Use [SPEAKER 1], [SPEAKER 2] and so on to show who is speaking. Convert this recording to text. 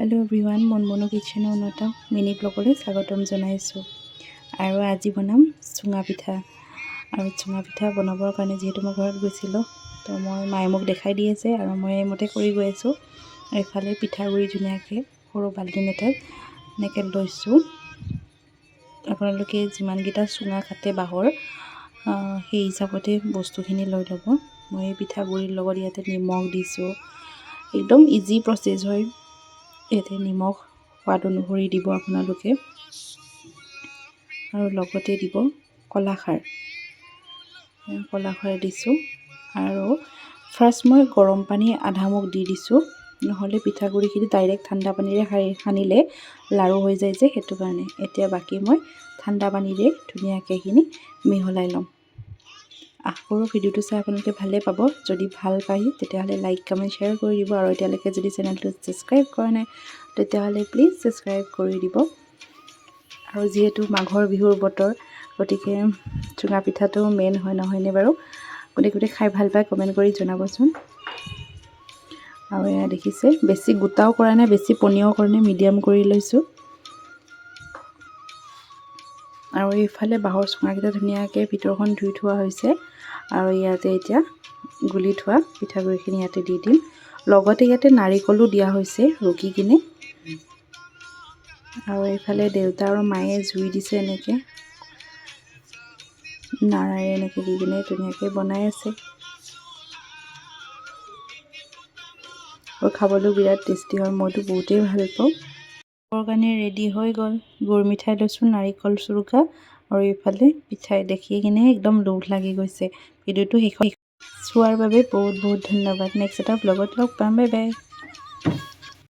[SPEAKER 1] Hello' everyone, মনমনু কিটচেনৰ অন্য এটা মিনি ব্লগলৈ স্বাগতম জনাইছোঁ। আৰু আজি বনাম চুঙা পিঠা। আৰু চুঙা পিঠা বনাবৰ কাৰণে যিহেতু মই ঘৰত গৈছিলোঁ, তো মই মায়ে মোক দেখাই দি আছে আৰু মই এইমতে কৰি গৈ আছোঁ। এইফালে পিঠাগুড়ি ধুনীয়াকৈ সৰু বাল্টিন এটাত এনেকৈ লৈছোঁ। আপোনালোকে যিমানকেইটা চুঙা কাটে বাঁহৰ, সেই হিচাপতে বস্তুখিনি লৈ ল'ব। মই এই পিঠাগুড়িৰ লগত ইয়াতে নিমখ দিছোঁ। একদম ইজি প্ৰচেছ হয়। ইয়াতে নিমখ সোৱাদ অনুসৰি দিব আপোনালোকে আৰু লগতে দিব কলাখাৰ। কলাখাৰ দিছোঁ আৰু ফাৰ্ষ্ট মই গৰম পানী আধা মগ দি দিছোঁ। নহ'লে পিঠাগুড়িখিনি ডাইৰেক্ট ঠাণ্ডা পানীৰে সানিলে লাৰু হৈ যায় যে, সেইটো কাৰণে। এতিয়া বাকী মই ঠাণ্ডা পানীৰে ধুনীয়াকৈ এইখিনি মিহলাই ল'ম। আশা কৰোঁ ভিডিঅ'টো চাই আপোনালোকে ভালেই পাব। যদি ভাল পায়, তেতিয়াহ'লে লাইক, কমেণ্ট, শ্বেয়াৰ কৰি দিব আৰু এতিয়ালৈকে যদি চেনেলটো ছাবস্ক্ৰাইব কৰা নাই, তেতিয়াহ'লে প্লিজ ছাবস্ক্ৰাইব কৰি দিব। আৰু যিহেতু মাঘৰ বিহুৰ বতৰ, গতিকে চুঙা পিঠাটো মেইন হয়, নহয়নে বাৰু? কোনে কোনে খাই ভাল পায়, কমেণ্ট কৰি জনাবচোন। আৰু এয়া দেখিছে, বেছি গোটাও কৰা নাই, বেছি পনীয়াও কৰা নাই, মিডিয়াম কৰি লৈছোঁ। আৰু এইফালে বাঁহৰ চুঙাকেইটা ধুনীয়াকৈ ভিতৰখন ধুই থোৱা হৈছে আৰু ইয়াতে এতিয়া গুলি থোৱা পিঠাগুড়িখিনি ইয়াতে দি দিম। লগতে ইয়াতে নাৰিকলো দিয়া হৈছে ৰুকি কিনে। আৰু এইফালে দেউতা আৰু মায়ে জুই দিছে, এনেকৈ নাৰাৰে এনেকৈ দি কিনে ধুনীয়াকৈ বনাই আছে আৰু খাবলৈও বিৰাট টেষ্টি হয়। মইতো বহুতেই ভাল পাওঁ। কাৰণে ৰেডি হৈ গ'ল। গুৰ মিঠাই লৈছোঁ, নাৰিকল চুৰুকা আৰু এইফালে পিঠাই দেখি কিনে একদম লোভ লাগি গৈছে। ভিডিঅ'টো শেষত চোৱাৰ বাবে বহুত বহুত ধন্যবাদ। নেক্সট এটা ব্লগত লগ পাম। Bye bye.